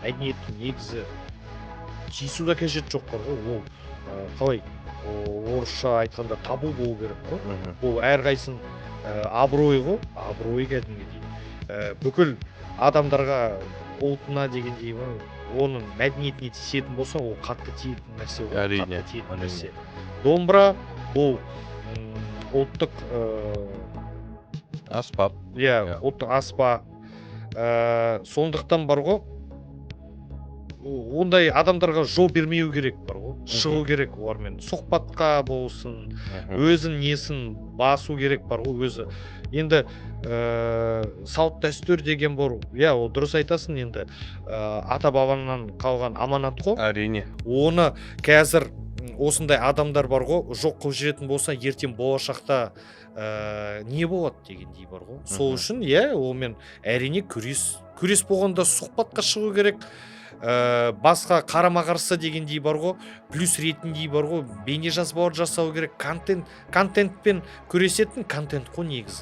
Мәдениеттің негізі, тиісу да қажет жоқ бар ғой. Ол қалай, орысша айтқанда, табу болу керек қой. Ол әрқайсының абыройы ғой, абыройы кәдімгідей. Бүкіл адамдарға, ұлтына дегендей ғой, оның мәдениетіне тиісетін болса, ол қатты тиетін нәрсе ғой. Қатты тиетін нәрсе. Домбыра бұл ұлттық аспап. Иә. Ұлттық аспап. Сондықтан бар ғой, ондай адамдарға жол бермеу керек бар ғой, шығу керек олармен сұхбатқа болсын, өзін несін басу керек бар ғой өзі. Енді салт дәстүр деген бар, иә, ол дұрыс айтасың. Енді ата бабаңнан қалған аманат қой. Оны қазір осындай адамдар бар ғой, жоқ қылып жіберетін болса, ертең болашақта не болады дегендей бар ғой. Сол үшін, иә, онымен әрине күрес. Күрес болғанда сұхбатқа шығу керек, басқа қарама қарсы дегендей бар ғой, плюс ретіндей бар ғой, бейнежазбалар жасау керек, контент. Контентпен күресетін контент қой негізі.